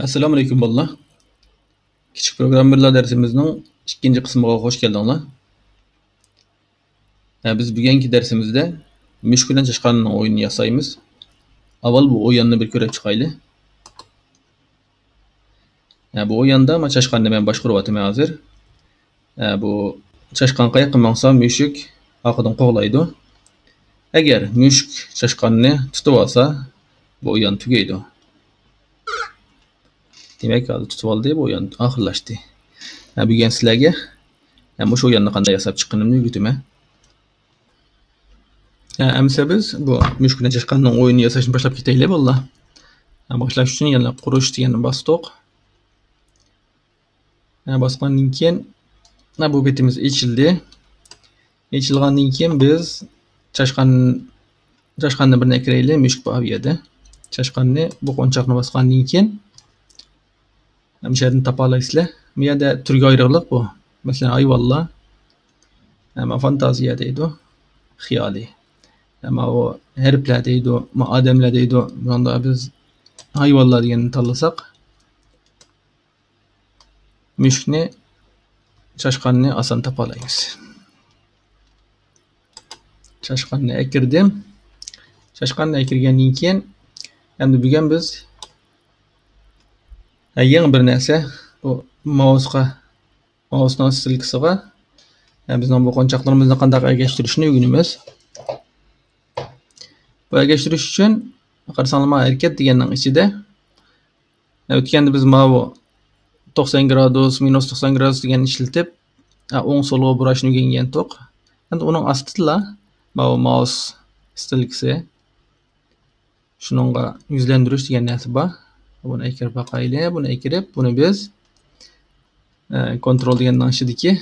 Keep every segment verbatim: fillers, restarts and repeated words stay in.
ئەسسالامۇ ئەلەيكۇم بالىلار. كىچىك پروگراممېرلار دەرسىمىزنىڭ ئىككىنچى قىسمىغا خوش كەلدىڭلار. ھە، بىز بۈگۈنكى دەرسىمىزدە مۈشۈك بىلەن چاشقاننىڭ ئويۇنىنى ياسايمىز. ئاۋۋال بۇ ئويۇننى بىر كۆرۈپ چىقايلى. ھە، بۇ ئويۇندا مانا چاشقاننى مەن باشقۇرۇۋاتىمەن ھازىر. ھە، بۇ چاشقان قاياققا ماڭسا مۈشۈك ئارقىدىن قوغلايدۇ. ئەگەر مۈشۈك چاشقاننى تۇتۇۋالسا، بۇ ئويۇن تۈگەيدۇ. دېمەك، ھازىر تۇتۇۋالدى، بۇ ئويۇن ئاخىرلاشتى. ھە، بۈگۈن سىلەرگە، ھە، مۇشۇ ئويۇننى قانداق ياساپ چىققىنىمنى ئۆگىتىمەن. ھە، ئەمسە بىز بۇ مۈشۈك بىلەن چاشقاننىڭ ئويۇنىنى ياساشنى باشلاپ كېتەيلى، بالىلار. ھە، باشلاش ئۈچۈن يەنە قۇرۇش دېگەننى باستۇق. ھە، باسقاندىن كېيىن، ھە، بۇ بېتىمىز ئېچىلدى. ئېچىلغاندىن كېيىن بىز چاشقان، چاشقاننى بىرنى ئەكىرەيلى، مۈشۈك بار بۇ يەردە. چاشقاننى بۇ قونچاقنى باسقاندىن كېيىن، مۇشۇ يەردىن تاپالايسىلەر. بۇ يەردە تۈرگە ئايرىغلىق بۇ. مەسىلەن، ھايۋانلار، ھە، مانا فانتازىيە دەيدۇ، خىيالىي. ھە، ماۋۇ ھەرپلەر دەيدۇ، ما ئادەملەر دەيدۇ. بۇنىڭدا بىز ھايۋانلار دېگەننى تاللىساق، مۈشۈكنى، چاشقاننى ئاسان تاپالايمىز. چاشقاننى ئەكىردىم. چاشقاننى ئەكىرگەندىن كېيىن، ئەمدى بۈگۈن بىز، ھە، يېڭى بىر نەرسە، بۇ مائۇسقا، مائۇسنىڭ سترېلكىسىغا، ھە، بىزنىڭ بۇ قونچاقلىرىمىزنى قانداق ئەگەشتۈرۈشنى ئۆگىنىمىز. بۇ ئەگەشتۈرۈش ئۈچۈن، قارىساڭلار، مانا ھەرىكەت دېگەننىڭ ئىچىدە، ئۆتكەندە بىز ماۋۇ توقسان گرادۇس، مىنۇس توقسان گرادۇس دېگەننى ئىشلىتىپ، ئوڭ سولغا بۇراشنى ئۆگەنگەنتۇق. ئەمدى ئۇنىڭ ئاستىدىلا ماۋۇ مائۇس سترېلكىسى، شۇنىڭغا يۈزلەندۈرۈش دېگەن نەرسە بار. بۇنى ئەكىرىپ باقايلى. بۇنى ئەكىرىپ، بۇنى بىز، ئە، كونترول دېگەننىڭ ئىچىدىكى،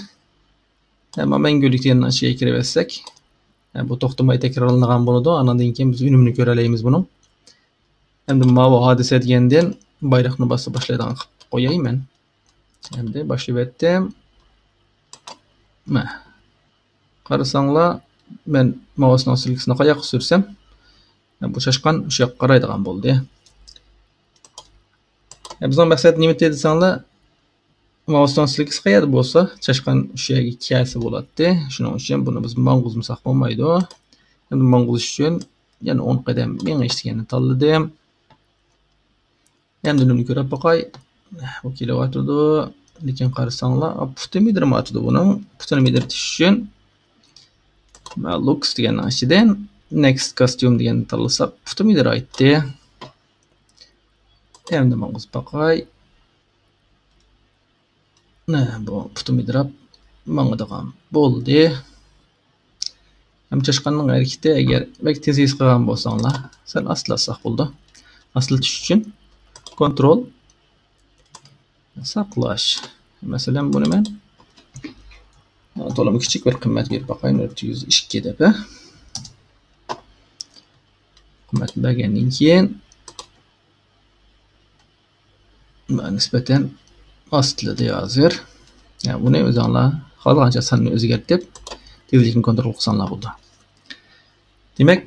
ئە، مەڭگۈلۈك دېگەننىڭ ئىچىگە ئەكىرىۋەتسەك، ئە، بۇ توختىماي تەكرارلىنىدىغان بولىدۇ. ئاندىن كېيىن بىز ئۈنۈمىنى كۆرەلەيمىز بۇنىڭ. ئەمدى ماۋۇ ھادىسە دېگەندىن بايراقنى باسسا باشلايدىغان قىلىپ قوياي مەن. ئەمدى باشلىۋەتتىم. مە. قارىساڭلار، مەن مائۇسنىڭ سترېلكىسىنى قاياققا سۈرسەم، بۇ چاشقان شۇ ياققا قارايدىغان بولدى. بىزنىڭ مەقسەت نېمىتى دېسەڭلار، مائۇسنىڭ سترېلكىسى قەيەردە بولسا، چاشقان شۇ يەرگە كەلسە بولاتتى. شۇنىڭ ئۈچۈن بۇنى بىز ماڭغۇزمىساق بولمايدۇ. ئەمدى ماڭغۇزۇش ئۈچۈن يەنە ئون قەدەم مېڭىش دېگەننى تاللىدىم. ئەمدى نېمىنى كۆرۈپ باقاي. بۇ كېلىۋاتىدۇ. لېكىن قارىساڭلار، پۇتى مىدىرىمايۋاتىدۇ بۇنىڭ. پۇتىنى مىدىرىتىش ئۈچۈن، لوكس دېگەننىڭ ئىچىدىن نېكست كاستيۇم دېگەننى تاللىساق، پۇتى مىدىرايتتى. ئەمدى ماڭغۇزۇپ باقاي. نە، بۇ پۇتى مىدىراپ ماڭىدىغان بولدى. ھەم چاشقاننىڭ ھەرىكىتى ئەگەر بەك تېز ھېس قىلغان بولساڭلار، سەل ئاستىلاتساق بولىدۇ. ئاستىلىتىش ئۈچۈن كونترول ساقلاش. مەسىلەن، بۇنى مەن تولىمۇ كىچىك بىر قىممەت بېرىپ باقاي، نۆل پۈتۈن يۈز ئىككى دەپ. قىممەت بەرگەندىن كېيىن، نىسبەتەن ئاستىلىدى ھازىر. يا، بۇنى ئۆزۈڭلار خالىغانچە ساننى ئۆزگەرتىپ، تېزلىكنى كونترول قىلساڭلار بولىدۇ. دېمەك،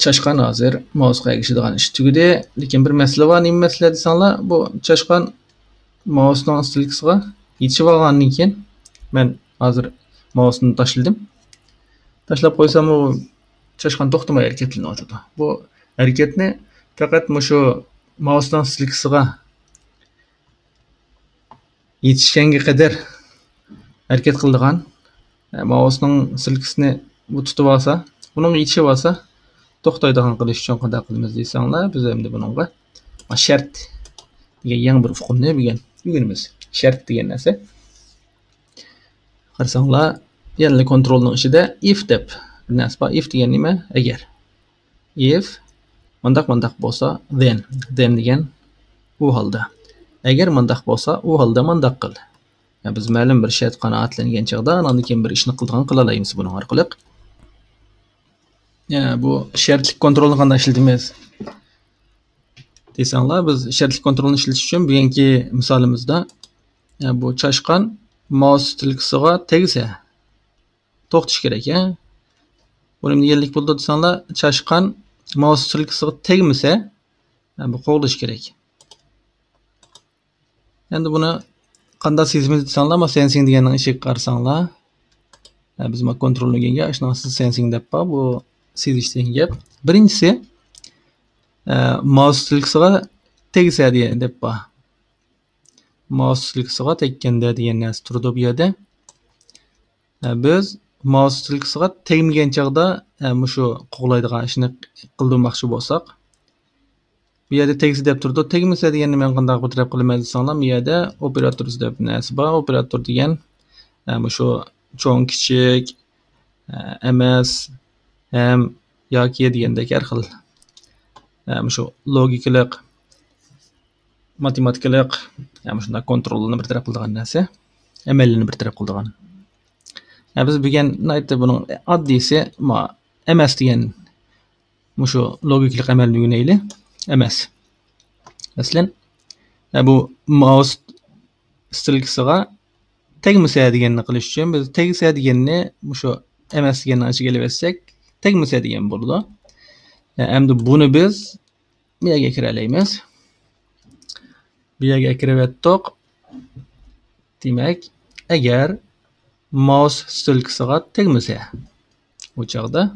چاشقان ھازىر مائۇسقا ئەگىشىدىغان ئىش تۈگىدى. لېكىن بىر مەسىلە بار. نېمە مەسىلە دېسەڭلار، بۇ چاشقان مائۇسنىڭ سترېلكىسىغا يېتىشىۋالغاندىن كېيىن، مەن ھازىر مائۇسنى تاشلىدىم. تاشلاپ قويسام، ئۇ چاشقان توختىماي ھەرىكەتلىنىۋاتىدۇ. بۇ ھەرىكەتنى پەقەت مۇشۇ مائۇسنىڭ سترېلكىسىغا يېتىشكەنگە قەدەر ھەرىكەت قىلىدىغان، مائۇسنىڭ سترېلكىسىنى بۇ تۇتۇۋالسا، بۇنىڭغا يېتىشىۋالسا، توختايدىغان قىلىش ئۈچۈن قانداق قىلىمىز دېسەڭلار، بىز ئەمدى بۇنىڭغا شەرت دېگەن يېڭى بىر ئۇقۇمنى بۈگۈن ئۆگىنىمىز. شەرت دېگەن نەرسە. قارىساڭلار، يەنىلا كونترولنىڭ ئىچىدە ئىف دەپ بىر نەرسە بار. ئىف دېگەن نېمە؟ ئەگەر. ئىف مانداق مانداق بولسا، then. Then دېگەن ئۇ ھالدا. ئەگەر مانداق بولسا، ئۇ ھالدا مانداق قىل. يا، بىز مەلۇم بىر شەرت قانائەتلەنگەن چاغدا، ئانان كېيىن بىر ئىشنى قىلىدىغان قىلالايمىز بۇنىڭ ئارقىلىق. يا، بۇ شەرتلىك كونترولنى قانداق ئىشلىتىمىز دېسەڭلار، بىز شەرتلىك كونترولنى ئىشلىتىش ئۈچۈن بۈگۈنكى مىسالىمىزدا، يا، بۇ چاشقان مائۇس سترېلكىسىغا تەگسە، توختىشى كېرەك، ھە؟ بۇ نېمە دېگەنلىك بولىدۇ دېسەڭلار، چاشقان مائۇس سترېلكىسىغا تەگمىسە، ھە، بۇ قوغلىشى كېرەك. ئەمدى بۇنى قانداق سېزىمىز دېسەڭلار، ما سېنسىڭ دېگەننىڭ ئىچىگە قارىساڭلار، ھە، بىز ما كونترول دېگەنگە ئاشۇنىڭ سېنسىڭ دەپ بار، بۇ سېزىش دېگەن گەپ. بىرىنچىسى، ئە، ماۋۇس سترېلكىسىغا تەگسە دېگەن دەپ بار. ماۋۇس سترېلكىسىغا تەگكەندە دېگەن نەرسە تۇرىدۇ بۇ يەردە. ئە، بىز ماۋۇس سترېلكىسىغا تەگمىگەن چاغدا، ئە، مۇشۇ قوغلايدىغان ئىشنى قىلدۇرماقچى بولساق، بۇ يەردە تەگسە دەپ تۇرىدۇ. تەگمىسە دېگەننى مەن قانداق بىر تەرەپ قىلىمەن دېسەڭلار، بۇ يەردە ئوپېراتور دەپ نەرسە بار. ئوپېراتور دېگەن، ئە، مۇشۇ چوڭ، كىچىك، ئە، ئەمەس، ھەم، ياكى دېگەندەك ھەر خىل، ئە، مۇشۇ لوگىكىلىق، ماتېماتىكىلىق، ئە، مۇشۇنداق كونترولنى بىر تەرەپ قىلىدىغان نەرسە، ئەمەلنى بىر تەرەپ قىلىدىغان. ئە، بىز بۈگۈن ناھايىتى بۇنىڭ ئاددىيسى، ما، ئەمەس دېگەن مۇشۇ لوگىكىلىق ئەمەلنى ئۆگىنەيلى. ئەمەس. مەسىلەن، ئە، بۇ ماۋۇس سترېلكىسىغا تەگمىسە دېگەننى قىلىش ئۈچۈن بىز تەگسە دېگەننى مۇشۇ ئەمەس دېگەننىڭ ئىچىگە ئېلىۋەتسەك، تەگمىسە دېگەن بولىدۇ. ئە، ئەمدى بۇنى بىز بۇ يەرگە كىرەلەيمىز. بۇ يەرگە كىرىۋەتتۇق. دېمەك، ئەگەر ماۋۇس سترېلكىسىغا تەگمىسە، ئۇ چاغدا،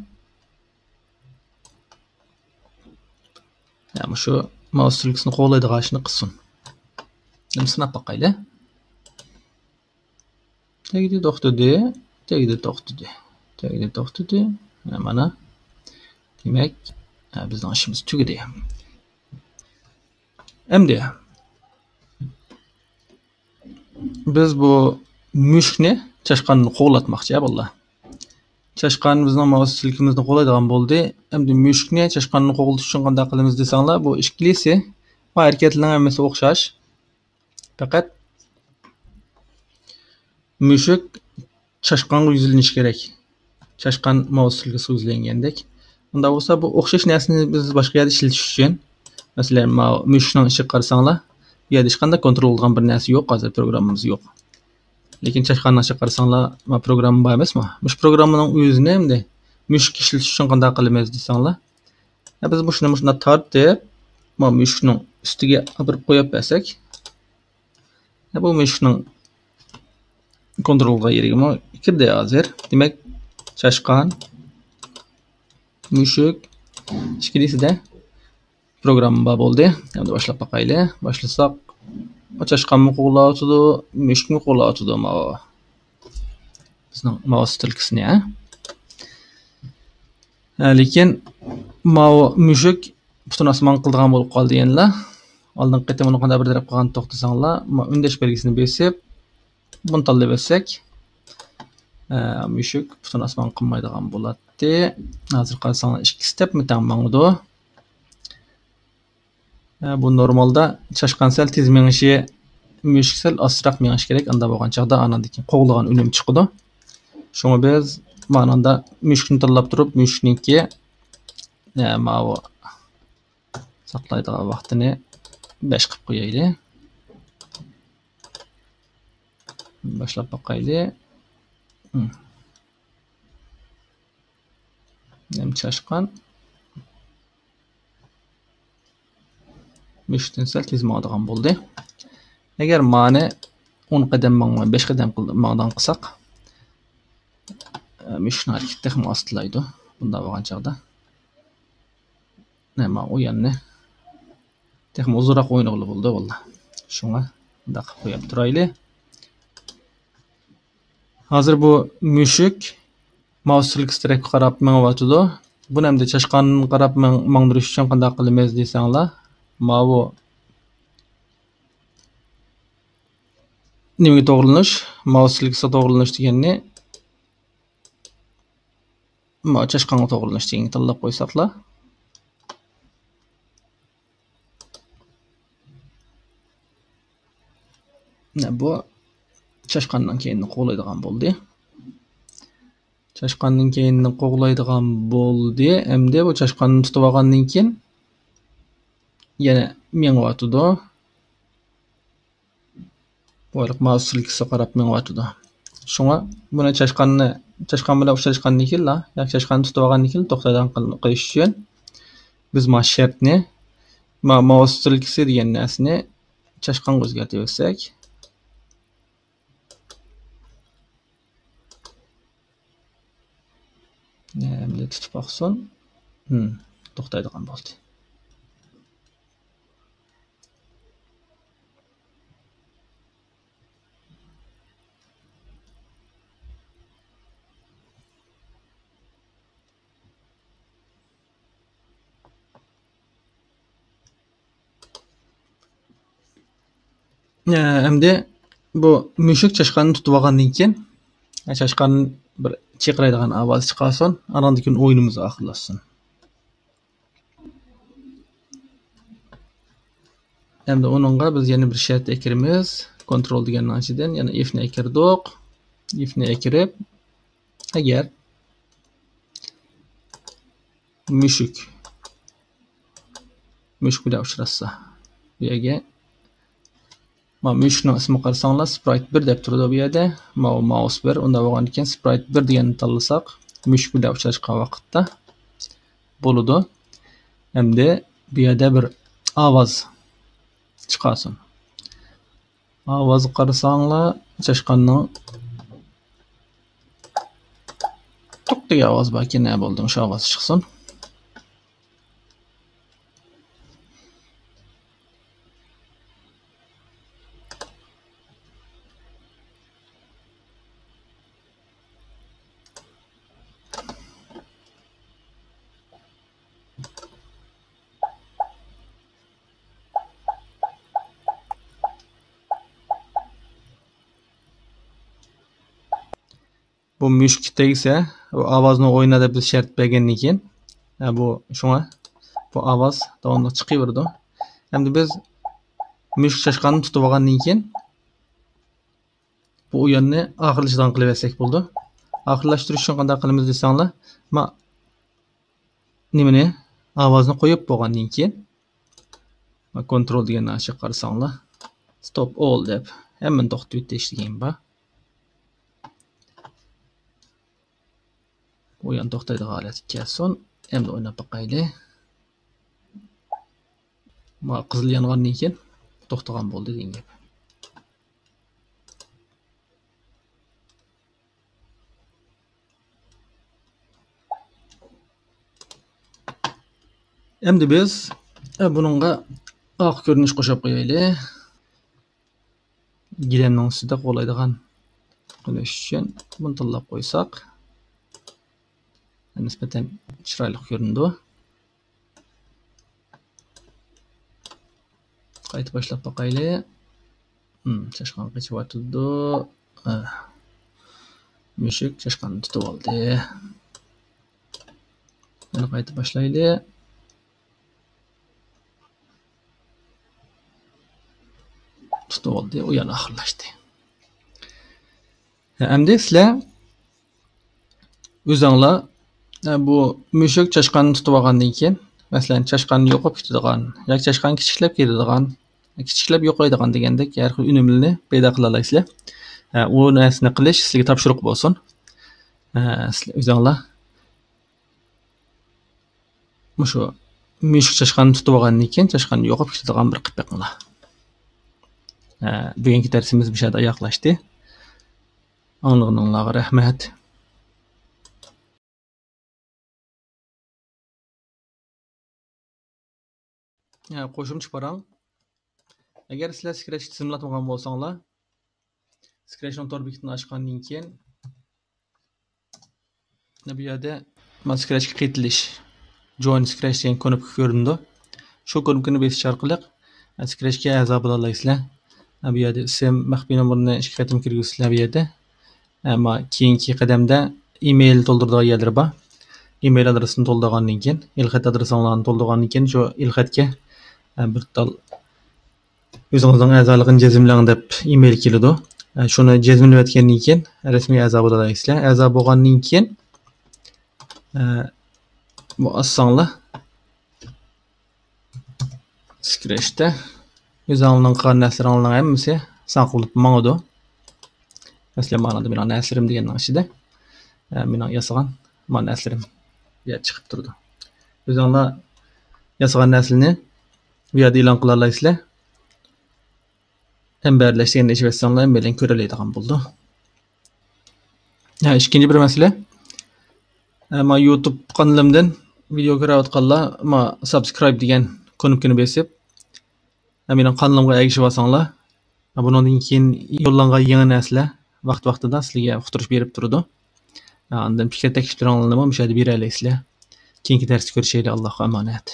يا، مۇشۇ ماۋۇس سترېلكىسىنى قوغلايدىغان ئىشنى قىلسۇن. ئەمدى سىناپ باقايلى. تەگدى، توختىدى، تەگدى، توختىدى، تەگدى، توختىدى. ھە، مانا. دېمەك، ھە، بىزنىڭ ئىشىمىز تۈگىدى. ئەمدى بىز بۇ مۈشۈكنى، چاشقاننى قوغلاتماقچى، ھە، بالىلار. چاشقان بىزنىڭ ماۋۇس سترېلكىمىزنى قوغلايدىغان بولدى. ئەمدى مۈشۈكنى، چاشقاننى قوغلىتىش ئۈچۈن قانداق قىلىمىز دېسەڭلار، بۇ ئىككىلىسى، بۇ ھەرىكەتلەرنىڭ ھەممىسى ئوخشاش. پەقەت مۈشۈك چاشقانغا يۈزلىنىشى كېرەك. چاشقان ماۋۇس سترېلكىسىغا يۈزلەنگەندەك. ئۇنداق بولسا، بۇ ئوخشاش نەرسىنى بىز باشقا يەردە ئىشلىتىش ئۈچۈن، مەسىلەن، ماۋۇ مۈشۈكنىڭ ئىچىگە قارىساڭلار، بۇ يەردە ھېچقانداق كونترول قىلىدىغان بىر نەرسە يوق، ھازىر پروگراممىمىز يوق. لېكىن چاشقاننىڭ ئىچىگە قارىساڭلار، ما پروگرامما بار ئەمەسمۇ؟ مۇشۇ پروگراممىنىڭ ئۆزىنى ئەمدى مۈشۈككە ئىشلىتىش ئۈچۈن قانداق قىلىمىز دېسەڭلار، ھە، بىز مۇشۇنى مۇشۇنداق تارتىپ، ما مۈشۈكنىڭ ئۈستىگە ئاپىرىپ قويۇپ بەرسەك، ھە، بۇ مۈشۈكنىڭ كونترولغا يېرىگىمۇ كىردى ھازىر. دېمەك، چاشقان، مۈشۈك، ئىككىلىسىدە پروگرامما بار بولدى. ئەمدى باشلاپ باقايلى. باشلىساق، چاشقانمۇ قوغلاۋاتىدۇ، مۈشۈكمۇ قوغلاۋاتىدۇ ماۋۇ. بىزنىڭ ماۋۇ سترېلكىسىنى، ھە؟ ھە، لېكىن ماۋۇ مۈشۈك پۇتىنى ئاسمانغا قىلىدىغان بولۇپ قالدى يەنىلا. ئالدىنقى قېتىم ئۇنى قانداق بىر تەرەپ قىلغان توختىساڭلار، ما ئۈندەش بەلگىسىنى بېسىپ، بۇنى تاللىۋەتسەك، ئە، مۈشۈك پۇتىنى ئاسمانغا قىلمايدىغان بولاتتى. ھازىر قارىساڭلار، ئىككىسى تەپمۇ تەڭ ماڭىدۇ. ئە، بۇ نورمالدا چاشقان سەل تېز مېڭىشى، مۈشۈك سەل ئاستىراق مېڭىشى كېرەك. ئاندا بولغان چاغدا ئاناندىن كېيىن قوغلىغان ئۈنۈم چىقىدۇ. شۇڭا بىز ماناندا مۈشۈكنى تاللاپ تۇرۇپ، مۈشۈكنىڭكى، ئە، ماۋۇ ساقلايدىغان ۋاقتىنى بەش قىلىپ قويايلى. باشلاپ باقايلى. ھىم. نېمە چاشقان؟ مۈشۈكتىن سەل تېز ماڭىدىغان بولدى. ئەگەر مانى ئون قەدەم ماڭماي، بەش قەدەم قىل-، ماڭىدىغان قىلساق، مۈشۈكنىڭ ھەرىكىتى تېخىمۇ ئاستىلايدۇ. بۇنداق بولغان چاغدا، نېمە، ئۇ يەرنى تېخىمۇ ئۇزۇنراق ئوينىغىلى بولىدۇ، ۋاللا. شۇڭا مۇنداق قىلىپ قويۇپ تۇرايلى. ھازىر بۇ مۈشۈك ماۋۇ سترېلكىسى تەرەپكە قاراپ مېڭىۋاتىدۇ. بۇنى ئەمدى چاشقانغا قاراپ ماڭ-، ماڭدۇرۇش ئۈچۈن قانداق قىلىمىز دېسەڭلار، ماۋۇ نېمىگە توغرىلىنىش، ماۋۇ سترېلكىسىغا توغرىلىنىش دېگەننى، ماۋۇ چاشقانغا توغرىلىنىش دېگەنگە تاللاپ قويساقلا. بۇ چاشقاننىڭ كەينىنى قوغلايدىغان بولدى. چاشقاننىڭ كەينىنى قوغلايدىغان بولدى. ئەمدى بۇ چاشقاننى تۇتۇپ ئالغاندىن كېيىن يەنە مېڭىۋاتىدۇ. بۇ ماۋۇ سترېلكىسىغا قاراپ مېڭىۋاتىدۇ. شۇڭا بۇنى چاشقاننى، چاشقان بىلەن ئۇچراشقاندىن كېيىنلا، ياكى چاشقاننى تۇتۇپ ئالغاندىن كېيىن توختايدىغان قىل-، قىلىش ئۈچۈن بىز ما شەرتنى، ما-، ماۋۇ سترېلكىسى دېگەن نەرسىنى چاشقانغا ئۆزگەرتىۋەتسەك. ئەمدى تۇتۇپ باقسۇن. ھىم، توختايدىغان بولدى. ئەمدى بۇ مۈشۈك چاشقاننى تۇتۇپ ئالغاندىن كېيىن، چاشقان بىر چىرقىرايدىغان ئاۋاز چىقارسۇن، ئاناندىن كېيىن ئويۇنىمىز ئاخىرلاشسۇن. ئەمدى ئۇنىڭغا بىز يەنە بىر شەرت ئەكىرىمىز. كونترول دېگەننىڭ ئىچىدىن يەنە ئىفنى ئەكىردۇق. ئىفنى ئەكىرىپ، ئەگەر مۈشۈك، مۈشۈك بىلەن ئۇچراشسا، بۇ يەرگە مانا مۈشۈكنىڭ ئىسمىغا قارىساڭلار، سپرايت بىر دەپ تۇرىدۇ بۇ يەردە. ماۋۇ ماۋۇس بىر. ئۇنداق بولغاندىكىن سپرايت بىر دېگەننى تاللىساق، مۈشۈك بىلەن ئۇچراشقان ۋاقىتتا بولىدۇ. ئەمدى بۇ يەردە بىر ئاۋاز چىقارسۇن. ئاۋازغا قارىساڭلار، چاشقاننىڭ توك دېگەن ئاۋاز باركەن، نە بولدى، شۇ ئاۋاز چىقسۇن. بۇ مۈشۈككە تەگسە، بۇ ئاۋازنى ئوينا دەپ بىز شەرت بەرگەندىن كېيىن، ھە، بۇ شۇڭا بۇ ئاۋاز داۋاملىق چىقىۋېرىدۇ. ئەمدى بىز مۈشۈك چاشقاننى تۇتۇپ ئالغاندىن كېيىن، بۇ ئويۇننى ئاخىرلىشىدىغان قىلىۋەتسەك بولىدۇ. ئاخىرلاشتۇرۇش ئۈچۈن قانداق قىلىمىز دېسەڭلار، ما-، نېمىنى، ئاۋازنى قويۇپ بولغاندىن كېيىن، كونترول دېگەننى ئاشۇ قارىساڭلار، ستوپ ئول دەپ ھەممىنى توختىتىۋېتىش دېگەن بار. ئويۇن توختايدىغان ھالەتكە كەلسۇن. ئەمدى ئويناپ باقايلى. ما قىزىل يانغاندىن كېيىن توختىغان بولدى دېگەن گەپ. ئەمدى بىز، ئە، بۇنىڭغا ئاق كۆرۈنۈش قوشۇپ قويايلى. گىلەمنىڭ ئۈستىدە قولايدىغان قىلىش ئۈچۈن بۇنى تاللاپ قويساق، نىسبەتەن چىرايلىق كۆرۈنىدۇ. قايتا باشلاپ باقايلى. ھىم، چاشقان قېچىۋاتىدۇ. ئە، مۈشۈك چاشقاننى تۇتۇپ ئالدى. يەنە قايتا باشلايلى. تۇتۇپ ئالدى، ئويۇن ئاخىرلاشتى. ئەمدى سىلەر ئۆزۈڭلار، ئە، بۇ مۈشۈك چاشقاننى تۇتۇپ ئالغاندىن كېيىن، مەسىلەن، چاشقان يوقاپ كېتىدىغان ياكى چاشقان كىچىكلەپ كېتىدىغان، كىچىكلەپ يوقايدىغان دېگەندەك ھەر خىل ئۈنۈملىرىنى پەيدا قىلالايسىلەر. ئە، ئۇ نەرسىنى قىلىش سىلەرگە تاپشۇرۇق بولسۇن. ئە، سىلەر ئۆزۈڭلار مۇشۇ مۈشۈك چاشقاننى تۇتۇپ ئالغاندىن كېيىن، چاشقان يوقاپ كېتىدىغان بىر قىلىپ بېقىڭلار. ھە، بۈگۈنكى دەرسىمىز مۇشۇ يەردە ئاياغلاشتى. ئاڭلىغىنىڭلارغا رەھمەت. ھە، قوشۇمچە پاراڭ. ئەگەر سىلەر سكرەچ تىزىملاتمىغان بولساڭلار، سكرەچنىڭ تور بېكىتىنى ئاچقاندىن كېيىن، بۇ يەردە مانا سكرەچكە قېتىلىش، جوين سكرەچ دېگەن كۇنۇپكا كۆرۈنىدۇ. شۇ كۇنۇپكىنى بېسىش ئارقىلىق سكرەچكە ئەزا بولالايسىلەر. بۇ يەردە ئىسىم، مەخپىي نومۇرنى ئىككى قېتىم كىرگۈزىسىلەر بۇ يەردە. ئەمما كېيىنكى قەدەمدە ئىمېيل تولدۇرىدىغان يەرلىرى بار. ئىمېيل ئادرېسىنى تولدۇرغاندىن كېيىن، ئېلخەت ئادرېسىڭلارنى تولدۇرغاندىن كېيىن، شۇ ئېلخەتكە، ئە، بىر تال ئۆزىڭىزنىڭ ئەزالىقىنى جەزملەڭ دەپ ئىمېيل كېلىدۇ. ئە، شۇنى جەزملىۋەتكەندىن كېيىن، رەسمىي ئەزا بولالايسىلەر. ئەزا بولغاندىن كېيىن، ئە، بۇ ئاچساڭلار، سكرەچتە ئۆزۈڭلارنىڭ قىلغان نەرسىلىرىڭلارنىڭ ھەممىسى ساقلىنىپ ماڭىدۇ. مەسىلەن، مانا مېنىڭ نەرسىلىرىم دېگەننىڭ ئىچىدە، ئە، مېنىڭ ياسىغان مانا نەرسىلىرىم بۇ يەردە چىقىپ تۇرىدۇ. ئۆزۈڭلار ياسىغان نەرسىلەرنى بۇ يەردە ئېلان قىلالايسىلەر. ھەم بەرلەش دېگەننى ئېچىۋەتسەڭلار، ھەممەيلەن كۆرەلەيدىغان بولىدۇ. ھە، ئىككىنچى بىر مەسىلە. ھە، ما يۇتۇب قانىلىمدىن ۋىدېو كۆرۈۋاتقانلار، ما سابسكرايب دېگەن كۇنۇپكىنى بېسىپ، ھە، مېنىڭ قانىلىمغا ئەگىشىۋالساڭلار، ھە، بۇنىڭدىن كېيىن يوللانغان يېڭى نەرسىلەر ۋاقىت-ۋاقتىدا سىلەرگە ئۇقتۇرۇش بېرىپ تۇرىدۇ. ھە، ئاندىن پىكىر تەكلىپلىرىڭلارنىمۇ مۇشۇ يەردە بېرەلەيسىلەر. كېيىنكى دەرستە كۆرۈشەيلى، ئاللاھقا ئامانەت.